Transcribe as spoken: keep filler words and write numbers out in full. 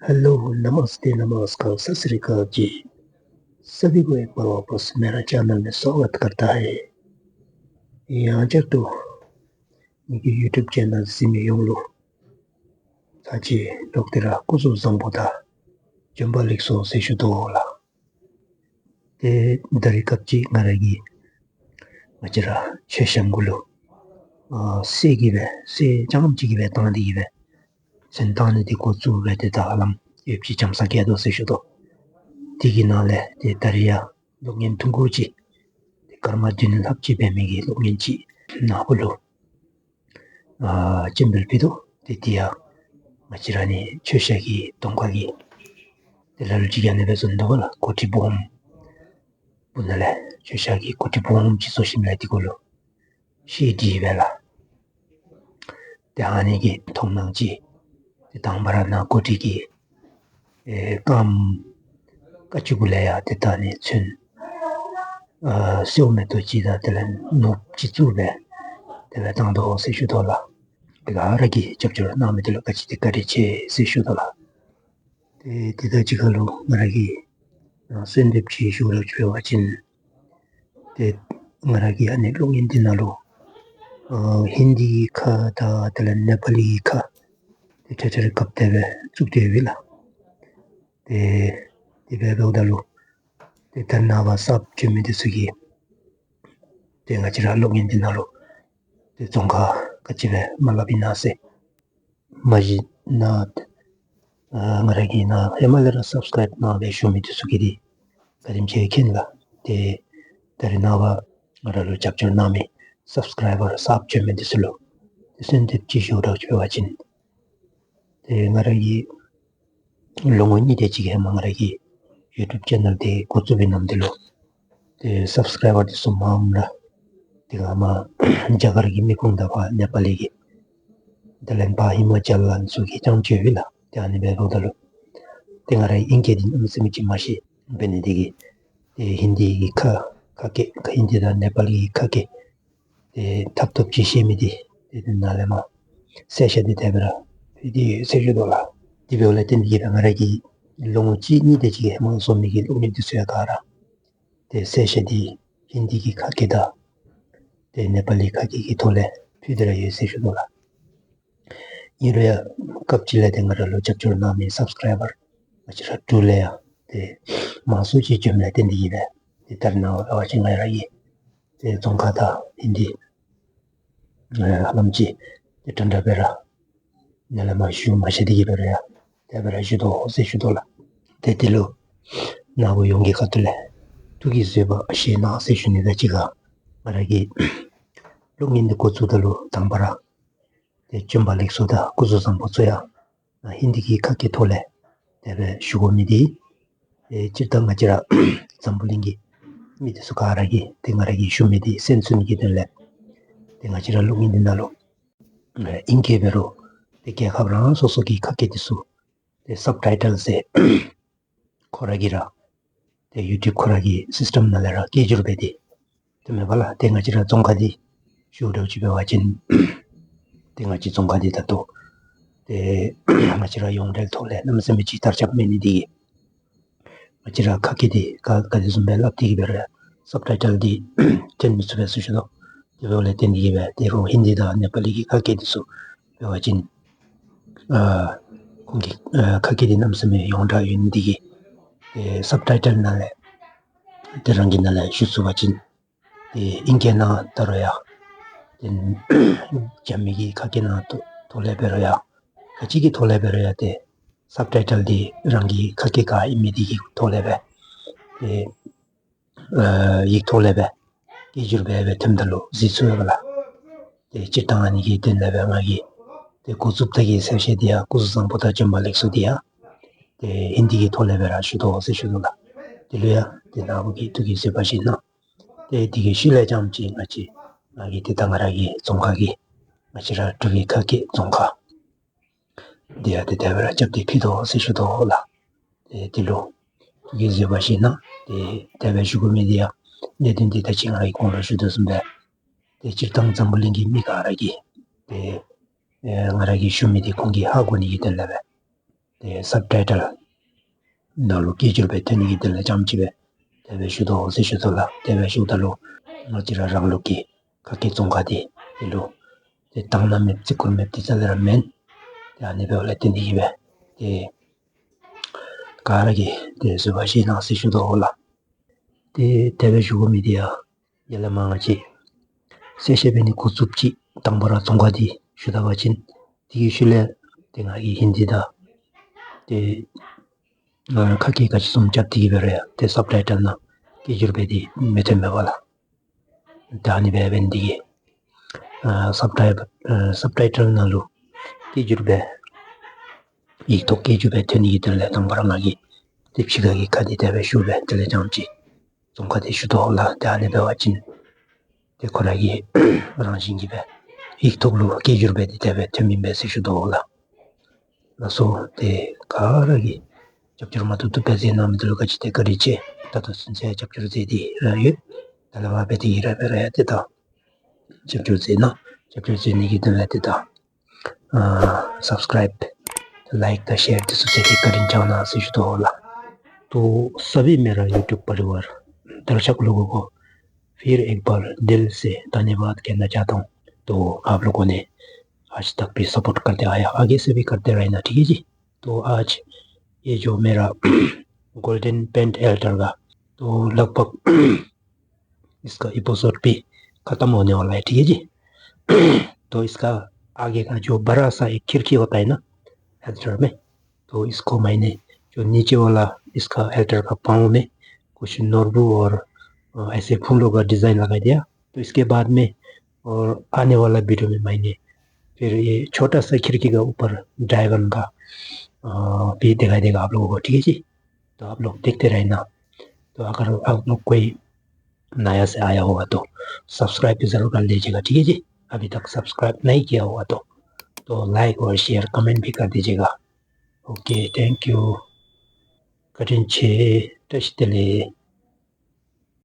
हेलो, नमस्ते, नमस्कार, सत श्री अकाल जी। सभी को एक बार वापस मेरा चैनल में स्वागत करता है। यहाँ पर तो ངེའི་ཡུ་ཊུབ་ཅེ་ནལ་གཟིགས་མི་ཡོངས་ལུ་ཚར་གཅིག་ལོག་སྟེ་ར་སྐུ་གཟུགས་བཟང་པོ་དང་བྱོན་པ་ལེགས་སོ་ཟེར་ཞུ་དོ་ལགས། ཏེ་ད་རིས་སྐབས་ཅིག་ང་ར་གིས་ང་བཅས་ར་མཆོད་བཤམ་གུ་ལུ་ཨ་གསེར་གྱི་སྦེ་གསེར་རྐྱངམ་གཅིག་གི་སྦེ་བཏང་སྟེ་གི་སྦེ་ཚོན་བཏང་ནི་འདི་འགོ་བཙུགས་སྦེ་ཏེ་ད་ཧ་ལམ་ཡོདཔ་ཅིག་བྱམས་ས་བཀལ་དོ་ཟེར་ཞུ་དོ། དེ་གི་ནང་ལས་ཏེ་ད་རིས་ཡང་གློག་བརྙན་ཐུང་ཀུ་ཅིག་ཏེ་སྐར་མ་བདུན་ལྷགཔ་ཅིག་འབད་མི་གི་གློག་བརྙན་ཅིག་ནཱ་བུ་ལུ་ཨ་སྤྱན་འབུལ་ཕུལ་དོ། ཏེ་དེ་ཡང་ང་བཅས་ར་ནི་མཆོད་བཤམ་གྱི་གདོང་ཁ་གི་ཏེ་ལ་ལུ་ཅིག་ཨ་ནི་སྦེ་བཟོ་དོ་བ་ལགས། ཀོ་ཊི་སྦོམ་སྦུག་ནང་ལས་མཆོད་བཤམ་གྱི་ཀོ་ཊི་སྦོམ་ཅིག་བཟོ་ཞིནམ་ལས་དེ་གུ་ལུ་ཤེལ་སྒྲིག་སྦེ་ལགས། ཏེ་ཨ་ནི་གི་མཐོང་སྣང་ཅིག་ཏེ་དང་པ་ར་ནཱ་ཀོ་ཊི་གི་ཨེ་རྐངམ་ཀ་ཅིག་གུ་ལས་ཡང་ཏེ་ད་ནི་ཚོན་ཨ་སེརཝ་མེ་ཏོག་ཅིག་དང་དེ་ལས་ནོར་བུ་ཅིག་བཙུགས་སྦེ་དེ་སྦེ་བཏང་དོ་ཟེར་ཞུ་དོ་ལགས། ཏེ་ག་ར་གིས་རྒྱབ་སྐྱོར་གནང་མི་འདི་ལུ་ག་ཅི་ཏེ་བཀའ་དྲིན་ཆེ་ཟེར་ཞུ་དོ་ལགས། ཏེ་དེ་དང་གཅིག་ཁར་ལུ་ང་ར་གིས་ཨ་གསོལ་འདེབས་ཅིག་ཞུ་ར་ཅིག་འབད་བ་ཅིན་ཏེ་ང་ར་གིས་ཨ་ནི་གློག་བརྙན་འདི་ནང་ལུ་ཨ་ཧིན་དི་གི་ཁ་དང་དེ་ལས་ནེ་པ་ལི་གི་ཁ་ཏེ་ཁྲ་ཁྲ་རེ་གབ་སྟེ་སྦེ་བཙུགས་ཏེ་ཡོད་པས་ལགས། ཏེ་དེ་སྦེ་འབདཝ་ད་ལུ་ཏེ་ད་ནངས་པ་གསརཔ་བྱོན་མི་འདི་ཚུ་གིས་ཏེ་ང་བཅས་ར་གློག་བརྙན་འདི་ནང་ལུ་ཏེ་རྫོང་ཁ་ག་ཅི་སྦེ་མ་སླབ་ཨིན་ན་ཟེར། མ་གཞི་ནཱ་ཨ་ང་ར་གི་ནཱ་ཧེ་མ་ལས་ར་སབ་སི་ཀརའིབ་གནང་སྦེ་བཞུགས་མི་འདི་ཚུ་གིས་འདི་ག་དེམ་ཅིག་མཁྱེན་ལགས། ཏེ་ད་རིས་ནངས་པ་ང་ར་ལུ་རྒྱབ་སྐྱོར་གནང་མི་སབ་སི་ཀརའི་བར་གསརཔ་བྱོན་མི་འདི་ཚུ་ལུ་ཏེ་གསོལ་འདེབས་ཅིག་ཞུ་ར་ཅིག་འབད་བ་ཅིན་ཏེ་ང་ར་གིས་ལོ་ངོ་གཉིས་དེ་ཅིག་ཧེ་མ་ང་ར་གི་ཡུ་ཊུབ་ཅེ་ནལ་འདི་འགོ་བཙུགས་པའི་ནམ་དུས་ལུ་ཏེ་སབ་སི་ཀརའི་བར་འདི་ཚུ་མངམ་ར་ཏེ་ག་མ་རྒྱ་གར་གྱི་མི་ཁུངས་དང་ཕར་ནེ་པ་ལི་གི་དེ་ལས་ཕར་ཧི་མ་ཅལ་ལ་ཚུ་གི་རྐྱངམ་ཅིག་ཡོད་པས་ལགས། ཏེ་ཨ་ནི་སྦེ་འབདཝ་ད་ལུ་ཏེ་ང་ར་ཨིང་སྐད་འདི་གནམ་མེད་ས་མེད་ཅིག་མ་ཤེས་འབད་ནི་དེ་གིས་ཏེ་ཧིན་དི་གི་ཁ་ཁ་སྐད་ཧིན་དི་དང་ནེ་པ་ལི་གི་ཁ་སྐད་ཏེ་ཐབ་ཐོབ་ཅིག་ཤེས་མི་འདི་ཏེ་དེ་ནང་ལས་མར་གསལ་བཤད་འདི་དེ་སྦེ་ར་ཕུལ་ཏེ་ཡོད་ཟེར་ཞུ་དོ་ལགས། དེ་འབདཝ་ལས་བརྟེན་ཏེ་གིས་ང་ར་གིས་ལོ་ངོ་གཅིག་གཉིས་དེ་ཅིག་ཧེ་མ་བཟོ་མི་གི་གློག་བརྙན་འདི་ཚུ་ཡང་ག་ར་ཏེ་གསལ་བཤད་འདི་ཧིན་དི་གི་ཁ་སྐད་དང་ཏེ་ནེ་པ་ལི་ཁ་སྐད་ཀྱི་ཐོག་ལས་ཕུལ་ཏེ་ར་ཡོད་ཟེར་ཞུ་དོ་ལགས། ཨིན་རུང་ཡང་སྐབས་ཅིག་ལས་ཏེ་ང་ར་ལུ་རྒྱབ་སྐྱོར་གནང་མི་སབ་སི་ཀརའི་བར་ང་བཅས་ར་འབྲུག་ལས་ཡང་ཏེ་མང་སུ་ཅིག་བྱོནམ་ལས་བརྟེན་ཏེ་གིས་སྦེ་ཏེ་ད་རིས་ནངས་པ་འབད་བ་ཅིན་ང་ར་གིས་ཏེ་རྫོང་ཁ་དང་ཧིན་དི་ཨེ་ཧ་ལམ་ཅིག་ཏེ་འདྲན་འདྲ་སྦེ་ར་ནཱ་ལས་མར་ཞུ་མ་ཤེས་ཏེ་གིས་སྦེ་ར་ཡང་དེ་སྦེ་ར་ཞུ་དོ་ཟེར་ཞུ་དོ་ལགས། ཏེ་དེ་ལུ་ནཱ་བུ་ཡོངས་ཀྱི་ཁ་ཐུག་ལས་ཐུགས་ཀྱི་བཟོད་པ་བཞེས་གནང་ཟེར་ཞུ་ནི་དང་གཅིག་ཁར་ང་ར་གིས་གློག་བརྙན་འདི་འགོ་བཙུགས་ད་ལུ་དང་པ་ར་ཏེ་བྱོན་པ་ལེགས་སོ་དང་སྐུ་གཟུགས་བཟང་པོ་ཚུ་ཡང་ཧིན་དི་གི་ཁ་སྐད་ཐོག་ལས་དེ་སྦེ་ཞུ་དགོ་མི་འདི་ཨེ་སྤྱིར་བཏང་ང་བཅས་ར་འཛམ་བུ་གླིང་གི་མི་འདི་ཚུ་ག་ར་གིས་ཏེ་ང་ར་གིས་ཞུ་མི་འདི་གསན་ཚུགས་ནི་གི་དོན་ལས་ཏེ་ང་བཅས་ར་གློག་བརྙན་འདི་ནང་ལུ་ཨེ་ཨིང་སྐད་འབད་རུང་ཏེ་རྒྱལ་ཁབ་རང་སོ་སོ་གི་ཁ་སྐད་འདི་ཚུ་ཏེ་སབ་ཊའི་ཊལ་ཟེར་ཁོ་ར་གིས་ར་ཏེ་ཡུ་ཊུབ་ཁོ་ར་གི་སིསི་ཊེམ་ནང་ལས་ར་སྐད་སྒྱུར་འབད་དེ་ཏེ་མེན་པ་ལགས། ཏེ་ང་བཅས་ར་རྫོང་ཁ་འདི་ཞུ་འདྲཝ་ཅིག་འབད་བ་ཅིན་ཏེ་ང་བཅས་རྫོང་ཁ་འདི་ད་ལྟོ་ཏེ་ང་བཅས་ར་ཡོངས་འབྲེལ་ཐོག་ལས་གནམ་མེད་ས་མེད་ཅིག་དར་ཁྱབ་མེད་ནི་འདི་གིས་ང་བཅས་ར་ཁ་སྐད་འདི་ག་ག་དེ་བཟུམ་སྦེ་སླབ་སྟེ་གིས་འབད་རུང་སབ་ཊའི་ཊལ་འདི་འདྲེན་མི་ཚུགས་པས་ཟེར་ཞུ་དོ། དེ་འབདཝ་ལས་བརྟེན་ཏེ་གིས་སྦེ་ཏེ་རོགས་ཧིན་དི་དང་ནེ་པ་ལི་གི་ཁ་སྐད་འདི་ཚུ་འབད་བ་ཅིན་ཨ་ཁོང་གི་ཨ་ཁ་སྐད་འདི་གནམ་མེད་ས་མེད་ཡོངས་གྲགས་ཡོད་ནི་འདི་གིས་ཏེ་སབ་ཊའི་ཊལ་ནང་ལས་ཏེ་རང་གི་ནང་ལས་ཞུ་ཚུགས་པ་ཅིན་ཏེ་ཨིང་སྐད་ནང་ད་རུང་ཡང་ཏེ་རྒྱབ་མི་གི་ཁ་སྐད་ནང་ཐོག་ཐོག་ལས་འབད་རུང་ཡང་ག་ཅི་གི་ཐོག་ལས་འབད་རུང་ཡང་ཏེ་སབ་ཊའི་ཊལ་འདི་རང་གི་ཁ་སྐད་ག་ཨིན་མི་འདི་གི་ཐོག་ལས་སྦེ་ཏེ་ཨ་ཡིག་ཐོག་ལས་སྦེ་སྐད་སྒྱུར་འབད་སྦེ་ཐོནམ་ད་ལུ་གཟིགས་ཚུགས་པས་ལགས། ཏེ་སྤྱིར་བཏང་ཨ་ནི་གི་དོན་ལས་སྦེ་ང་གིས་ཏེ་འགོ་བཙུགསཔ་ད་གི་གསལ་བཤད་འདི་ཡང་སྐུ་གཟུགས་བཟང་པོ་དང་བྱོན་པ་ལེགས་སོ་འདི་ཡང་ཏེ་ཧིན་དི་གི་ཐོག་ལས་སྦེ་ར་ཞུ་དོ་ཟེར་ཞུ་དོ་ལགས། དེ་ལུ་ཡང་ཏེ་ནཱ་བུ་གིས་ཐུགས་ཀྱི་བཟོད་པ་བཞེས་གནང་། ཏེ་དེ་གི་ཤུལ་ལས་རྐྱངམ་ཅིག་ང་བཅས་ང་གིས་ཏེ་ད་ང་ར་གི་རྫོང་ཁ་གི་ང་བཅས་ར་འབྲུག་གི་ཁ་སྐད་རྫོང་ཁ་འདི་ཡང་ཏེ་དེ་སྦེ་ར་རྐྱབ་སྟེ་ཕུལ་དོ་ཟེར་ཞུ་དོ་ལགས། ཏེ་དེ་ལུ་ཐུགས་ཀྱི་བཟོད་པ་བཞེས་གནང་། ཏེ་དེ་སྦེ་ཞུ་དགོ་མི་འདི་ཡང་གནད་དོན་འདི་ད་ཅི་ང་ར་གིས་གོང་ལུ་ཞུ་དོ་བཟུམ་སྦེ་ཏེ་སྤྱིར་བཏང་འཛམ་བུ་གླིང་གི་མི་ག་ར་གིས་ཏེ་ཨེ་ང་ར་གིས་ཞུ་མི་འདི་ཁོང་གིས་ཧ་གོ་ནི་གི་དོན་ལས་སྦེ་ ཏེ་སབ་ཊའི་ཊལ་ནང་ལུ་སྐད་སྒྱུར་སྦེ་ཐོན་ནི་གི་དོན་ལས་རྐྱངམ་ཅིག་སྦེ་དེ་སྦེ་ཞུ་དོ་ཟེར་ཞུ་དོ་ལགས། དེ་སྦེ་ཞུཝ་ད་ལུ་ང་བཅས་ར་རང་ལུགས་ཀྱི་ཁ་སྐད་བཙོང་ཁ་འདི་འདི་ལུ་ཏེ་དང་ན་མེདཔ་བརྩི་བཀུར་མེདཔ་འདི་རྩ་ལས་ར་མེན། ཏེ་ཨ་ནི་འབདཝ་ལས་བརྟེན་ཏེ་གིས་སྦེ་ཏེ་ག་ར་གིས་ཏེ་བཟོད་པ་བཞེས་གནང་ཟེར་ཞུ་དོ་ལགས། ཏེ་དེ་སྦེ་ཞུ་དགོ་མི་འདི་ཡང་ཡར་ལས་མར་ང་བཅས་གསལ་བཤད་འབད་ནི་འགོ་བཙུགསཔ་ཅིག་དང་པ་ར་བཙོང་ཁ་འདི་ཞུ་ད་པ་ཅིན་དེ་གི་ཤུལ་ལས་ཏེ་ང་གིས་ཧིན་དི་དང་ཏེ་ཨ་ཁ་སྐད་ག་ཅི་བཟུམ་རྐྱབ་སྟེ་གིས་སྦེ་ར་ཡང་ཏེ་སབ་ཊའི་ཊལ་ནང་སྐད་སྒྱུར་འབད་དེ་མི་ཐོན་མས་པ་ལགས། ད་ཨ་ནི་སྦེ་འབད་ནི་འདི་གིས་ཨ་སབ་ཊའི་ཨ་སབ་ཊའི་ཊལ་ནང་ལུ་སྐད་སྒྱུར་སྦེ་ཡིག་ཐོག་སྐད་སྒྱུར་སྦེ་ཐོན་ནི་གི་དོན་ལས་དང་པ་ར་ང་གིས་ཏེ་ཕྱི་ཁ་གི་ཁ་འདི་དེ་སྦེ་ཞུ་སྦེ་དེ་ལས་རྐྱངམ་ཅིག་བཙོང་ཁ་འདི་ཞུ་དོ་ལགས། ཏེ་ཨ་ནི་འབད་བ་ཅིན་ཏེ་ཁོ་ར་གི་རང་བཞིན་གྱིས་སྦེ་ཡིག་ཐོག་ལུ་སྐད་སྒྱུར་སྦེ་འདི་དེ་སྦེ་ཐོན་མི་ཨིན་པས་ཟེར་ཞུ་དོ་ལགས། ལགས་སོ། ཏེ་ག་ར་གིས་རྒྱབ་སྐྱོར་མ་ཐུབ་ཐུབ་སྦེ་མཛད་གནང་མི་འདི་ལུ་ག་ཅི་ཏེ་བཀའ་དྲིན་ཆེ། ད་ལྟོ་ཚུན་ཚོད་རྒྱབ་སྐྱོར་མཛད་དེ་ར་ཡོད། ད་ལས་ཕར་འབད་དེ་གིས་ར་འབད་ར་ཡང་ཏེ་ད་རྒྱབ་སྐྱོར་མཛད་གནང་། རྒྱབ་སྐྱོར་མཛད་ནི་གི་དོན་ལས་ཏེ་ད་ཨ་སབ་སི་ཀརའིབ་ལའིཀ་དང་ཤེར་འདི་ཚུ་མཛད་དེ་བཀའ་དྲིན་བསྐྱང་གནང་ཟེར་ཞུ་དོ་ལགས། तो सभी मेरा YouTube परिवार दर्शक लोगों को फिर एक बार दिल से धन्यवाद कहना चाहता हूँ। तो आप लोगों ने आज तक भी सपोर्ट करते आया, आगे से भी करते रहना, ठीक है जी। तो आज ये जो मेरा गोल्डन पेंट एल्टर का, तो लगभग इसका एपिसोड भी खत्म होने वाला है, ठीक है जी। तो इसका आगे का जो बड़ा सा एक खिड़की होता है ना एल्टर में, तो इसको मैंने जो नीचे वाला इसका एल्टर का पाँव में कुछ नोरबु और अ, ऐसे फूलों का डिजाइन लगा दिया। तो इसके बाद में और आने वाला वीडियो में मैंने फिर ये छोटा सा खिड़की का ऊपर ड्रैगन का अ, भी दिखाई देगा आप लोगों को, ठीक है जी। तो आप लोग देखते रहना। तो अगर आप लोग कोई नया से आया होगा तो सब्सक्राइब भी जरूर कर लीजिएगा, ठीक है जी। अभी तक सब्सक्राइब नहीं किया होगा तो, तो लाइक और शेयर कमेंट भी कर दीजिएगा। Okay, thank you. བཀའ་དྲིན་ཆེ། བཀྲ་ཤིས་བདེ་ལེགས།